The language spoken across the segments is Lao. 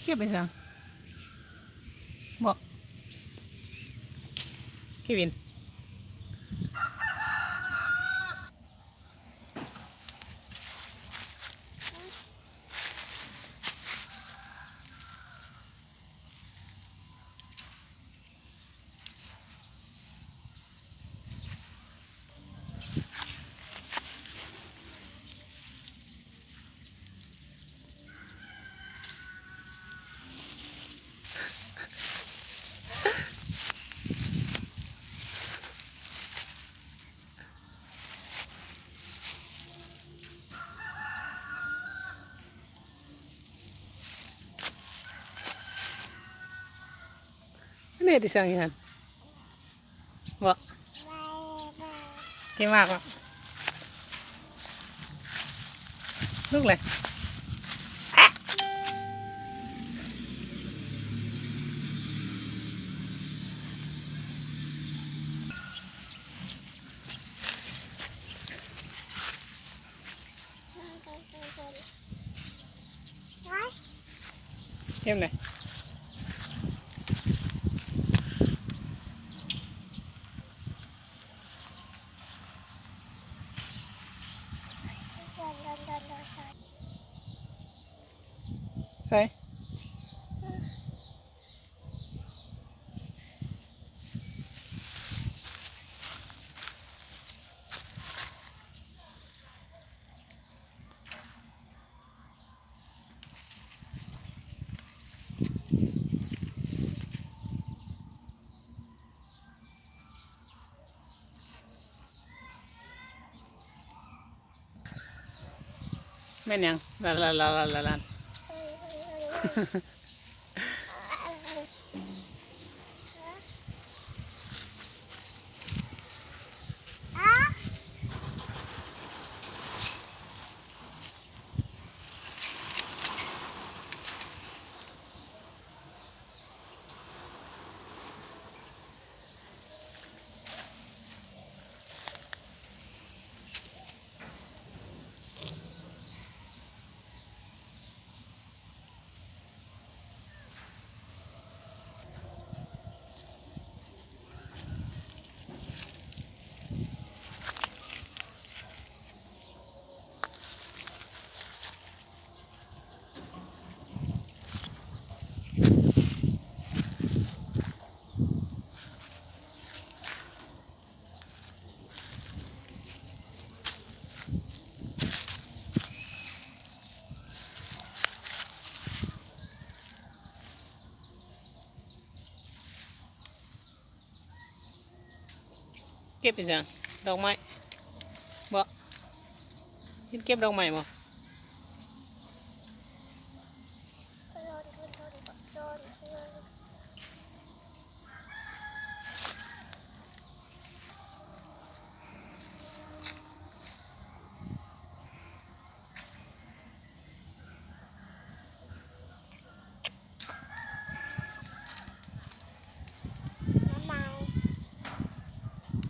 ເກັບໄປຊັ້ນ ເບາະ ເຄວິນ. ອັນນີ້ເຮັດອີ່ສັງຢູ່ຫັ້ນ ເບາະ ເກັ່ງມາກເບາະ ລຸກເລີຍ. ເກັບເລີຍ. ໃສ່. ແມ່ນຫຍັງ? ລາລາລາລາລາລາ. ເກັບອີ່ຫຍັງ? ດອກໄມ້ເບາະ? ເຫັນເກັບດອກໄມ້ບໍ່?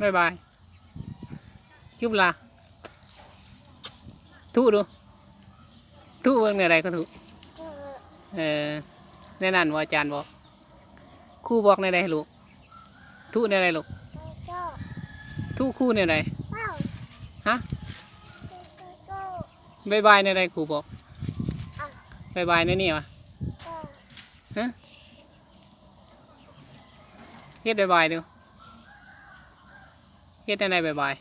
ບາຍບາຍ. ຈຸບລະ ທຸດູ ທຸເບິ່ງແນວໃດກໍທຸ. ເອີ ແນວນັ້ນບໍ່ ອາຈານບອກ? ຄູບອກແນວໃດໃຫ້ລູກ? ທຸແນວໃດລູກ? ທຸຄູແນວໃດ? ຮະ? ບາຍບາຍແນວໃດຄູບອກ? ບາຍບາຍແນວນີ້ຫວາ? ຮະ? ເຮັດບາຍບາຍດູ. ເຮັດແນວໃດບາຍບາຍ?